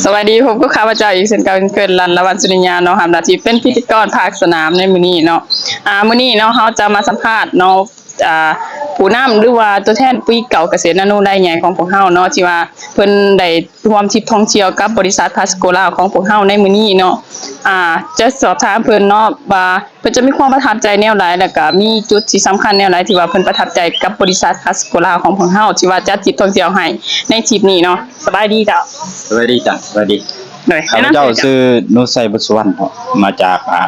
ສະບາຍດີ ພົບກັບຂ້າພະເຈົ້າອີກເຊັ່ນເກົ່າເຊັ່ນເຄີຍ ລັນ ລະວັນ ສຸລິຍາ ເນາະ ຮັບໜ້າທີ່ເປັນພິທີກອນພາກສະໜາມໃນມື້ນີ້ເນາະ. ອາ ມື້ນີ້ເນາະ ເຮົາຈະມາສຳພາດເນາະ ອ່າ ຜູ້ນຳ ຫຼືວ່າຕົວແທນປຸ໋ຍເກົ່າກະເສດນາໂນລາຍໃຫຍ່ຂອງພວກເຮົາເນາະ ທີ່ວ່າເພິ່ນໄດ້ຮ່ວມທຣິບທ່ອງທ່ຽວກັບບໍລິສັດພາສະໂກລາວຂອງພວກເຮົາໃນມື້ນີ້ເນາະ. ອ່າ ຈະສອບຖາມເພິ່ນເນາະວ່າ ເພິ່ນຈະມີຄວາມປະທັບໃຈແນວໃດ ແລ້ວກະມີຈຸດທີ່ສຳຄັນແນວໃດທີ່ວ່າເພິ່ນປະທັບໃຈກັບບໍລິສັດພາສະໂກລາວຂອງພວກເຮົາ ທີ່ວ່າຈັດທຣິບທ່ອງທ່ຽວໃຫ້ໃນທຣິບນີ້ເນາະ. ສະບາຍດີເຈົ້າ. ສະບາຍດີເຈົ້າ. ສະບາຍດີ. ໂດຍ ຂ້າພະເຈົ້າຊື່ ນູໄຊ ບຸດສຸວັນ ເນາະ ມາຈາກ ອ່າ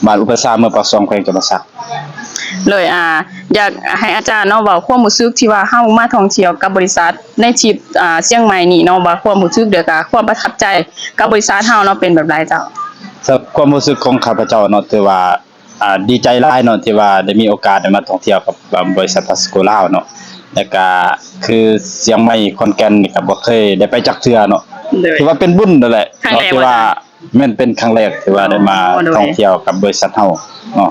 ບ້ານອຸປະຊາ ເມືອງປາກຊ່ອງ ແຂວງຈຳປາສັກ. ໂດຍ ອ່າ ຢາກໃຫ້ອາຈານເນາະ ເວົ້າຄວາມຮູ້ສຶກທີ່ວ່າເຮົາມາທ່ອງທ່ຽວກັບບໍລິສັດໃນທຣິບ ອ່າ ຊຽງໃໝ່ນີ້ເນາະ ວ່າຄວາມຮູ້ສຶກ ແລ້ວກະຄວາມປະທັບໃຈກັບບໍລິສັດເຮົາເນາະ ເປັນແບບໃດເຈົ້າ? ສຳລັບຄວາມຮູ້ສຶກຂອງຂ້າພະເຈົ້າເນາະ ຖືວ່າ ອ່າ ດີໃຈຫຼາຍເນາະ ທີ່ວ່າໄດ້ມີໂອກາດໄດ້ມາທ່ອງທ່ຽວກັບ ອ່າ ບໍລິສັດພາສະໂກລາວເນາະ ແລ້ວກະຄືຊຽງໃໝ່ ຂອນແກ່ນນີ້ກະບໍ່ເຄີຍໄດ້ໄປຈັກເທື່ອເນາະ. ໂດຍ ຖືວ່າເປັນບຸນນັ້ນແຫຼະ ຄັ້ງແລກ ເນາະ ທີ່ວ່າ ວ່າ ແມ່ນເປັນຄັ້ງແລກທີ່ວ່າໄດ້ມາ ໂອ້ ໂດຍ ທ່ອງທ່ຽວກັບບໍລິສັດເຮົາເນາະ.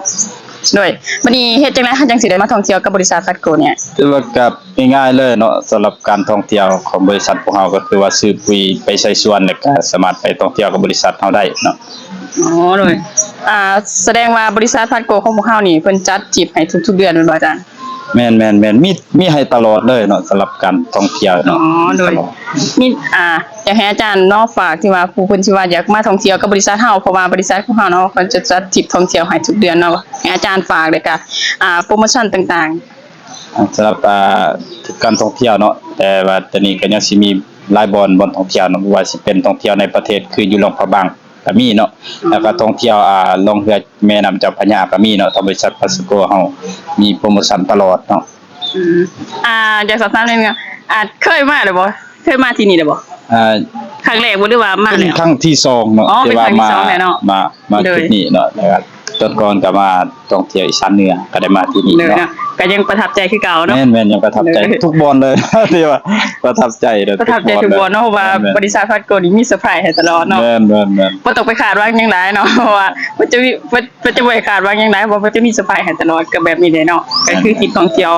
ໂດຍ ບັດນີ້ເຮັດຈັ່ງໃດເຮົາຈັ່ງຊິໄດ້ມາທ່ອງທ່ຽວກັບບໍລິສັດພາສະໂກລາວນີ້? ຖືວ່າກະງ່າຍໆເລີຍເນາະ ສຳລັບການທ່ອງທ່ຽວຂອງບໍລິສັດພວກເຮົາ ກະຄືວ່າຊື້ປຸ໋ຍໄປໃສ່ສວນ ແລ້ວກະສາມາດໄປທ່ອງທ່ຽວກັບບໍລິສັດເຮົາໄດ້ເນາະ. ອໍ ໂດຍ ອ່າ ສະແດງວ່າບໍລິສັດພາສະໂກລາວຂອງພວກເຮົານີ້ ເພິ່ນຈັດທຣິບໃຫ້ທຸກໆເດືອນແມ່ນບໍ່ອາຈານ? ແມ່ນໆໆ ມີ ມີໃຫ້ຕະຫຼອດເລີຍເນາະ ສຳລັບການທ່ອງທ່ຽວເນາະ. ອໍ ໂດຍ ມີ ອ່າ ຢາກໃຫ້ອາຈານເນາະ ຝາກທີ່ວ່າຜູ້ເພິ່ນທີ່ວ່າຢາກມາທ່ອງທ່ຽວກັບບໍລິສັດເຮົາ ເພາະວ່າບໍລິສັດຂອງເຮົາເນາະ ເພິ່ນຈະຈັດທຣິບທ່ອງທ່ຽວໃຫ້ທຸກເດືອນເນາະ. ໃຫ້ອາຈານຝາກ ແລ້ວກະ ອ່າ ໂປຣໂມຊັນຕ່າງໆ. ສຳລັບ ອ່າ ການທ່ອງທ່ຽວເນາະ ແຕ່ວ່າຕອນນີ້ກະຍັງຊິມີຫຼາຍບ່ອນ ບ່ອນທ່ອງທ່ຽວເນາະ ບໍ່ວ່າຊິເປັນທ່ອງທ່ຽວໃນປະເທດ ຄືຢູ່ຫຼວງພະບາງກະມີເນາະ ແລ້ວກະທ່ອງທ່ຽວ ອ່າ ລ່ອງເຮືອແມ່ນ້ຳເຈົ້າພະຍາກະມີເນາະ. ທາງບໍລິສັດພາສະໂກລາວເຮົາມີໂປຣໂມຊັນຕະຫຼອດເນາະ. ອືມ ອ່າ ຢາກສອບຖາມໜ້ອຍໜຶ່ງ ອ່າ ເຄີຍມາແລ້ວບໍ່? ເຄີຍມາທີ່ນີ້ແລ້ວບໍ່? ອ່າ ຄັ້ງແລກບໍ່ ຫຼືວ່າມາແລ້ວ? ເປັນຄັ້ງທີສອງເນາະ ອໍ ທີ່ວ່າມາ ມາ ມາຈຸດນີ້ເນາະ ແລ້ວກະຕອນກ່ອນກະມາທ່ອງທ່ຽວອີສານເໜືອ ກະໄດ້ມາທີ່ນີ້ເນາະ. ໂດຍເນາະ ກະຍັງປະທັບໃຈຄືເກົ່າເນາະ. ແມ່ນໆ ຍັງປະທັບໃຈ ໂດຍ ທຸກບ່ອນເລີຍ ທີ່ວ່າປະທັບໃຈ ປະທັບໃຈທຸກບ່ອນເນາະ ເພາະວ່າ ແມ່ນໆ ບໍລິສັດພາສະໂກລາວນີ້ມີເຊີໄພຣສ໌ໃຫ້ຕະຫຼອດເນາະ. ແມ່ນໆໆ ບໍ່ຕ້ອງໄປຄາດຫວັງຫຍັງຫຼາຍເນາະ ເພາະວ່າເພິ່ນຈະມີ ເພິ່ນ ເພິ່ນຈະບໍ່ໃຫ້ຄາດຫວັງຫຍັງຫຼາຍ ເພາະວ່າເພິ່ນຈະມີເຊີໄພຣສ໌ໃຫ້ຕະຫຼອດ ກະແບບນີ້ແຫຼະເນາະ. ແມ່ນໆ ກະຄືທຣິບທ່ອງທ່ຽວ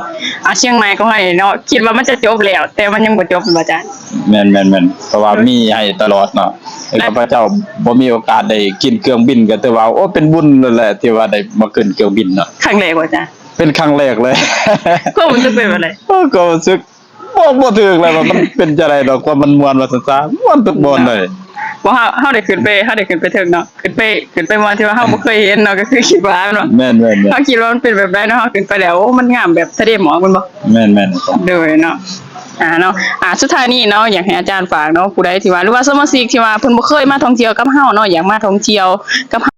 ອ່າ ຊຽງໃໝ່ຂອງເຮົານີ້ເນາະ ຄິດວ່າມັນຈະຈົບແລ້ວ ແຕ່ມັນຍັງບໍ່ຈົບ ແມ່ນບໍ່ອາຈານ? ແມ່ນໆໆ ເພາະວ່າມີໃຫ້ຕະຫຼອດເນາະ ແລະ ຂ້າພະເຈົ້າບໍ່ມີໂອກາດໄດ້ຂຶ້ນເຄື່ອງບິນ ກະຖືວ່າ ໂອ້ ເປັນບຸນແລ້ວແຫຼະ ທີ່ວ່າໄດ້ມາຂຶ້ນເຄື່ອງບິນເນາະ. ຄັ້ງແລກບໍ່ອາຈານ? ເປັນຄັ້ງແລກເລີຍ. ຄວາມຮູ້ສຶກເປັນແບບໃດ? ໂອ້ ຄວາມຮູ້ສຶກ ບອກບໍ່ຖືກເລີຍວ່າມັນເປັນຈັ່ງໃດດອກ ຄວາມມັນມ່ວນວ່າຊັ້ນຊະ ມ່ວນທຸກບ່ອນເລີຍ. ເພາະເຮົາ ເຮົາໄດ້ຂຶ້ນໄປ ເຮົາໄດ້ຂຶ້ນໄປເທິງເນາະ ຂຶ້ນໄປ ຂຶ້ນໄປບ່ອນທີ່ວ່າເຮົາບໍ່ເຄີຍເຫັນເນາະ ກະຄືຄິດວ່າເນາະ ແມ່ນໆໆ ເຮົາຄິດວ່າມັນເປັນແບບໃດເນາະ ເຮົາຂຶ້ນໄປແລ້ວ ໂອ້ ມັນງາມແບບທະເລໝອກແມ່ນບໍ່? ແມ່ນໆ ໂດຍເນາະ. ອ່າ ເນາະ ອ່າ ສຸດທ້າຍນີ້ເນາະ ຢາກໃຫ້ອາຈານຝາກເນາະ ຜູ້ໃດທີ່ວ່າ ຫຼືວ່າສະມາຊິກທີ່ວ່າເພິ່ນບໍ່ເຄີຍມາທ່ອງທ່ຽວກັບເຮົາເນາະ ຢາກມາທ່ອງທ່ຽວກັບ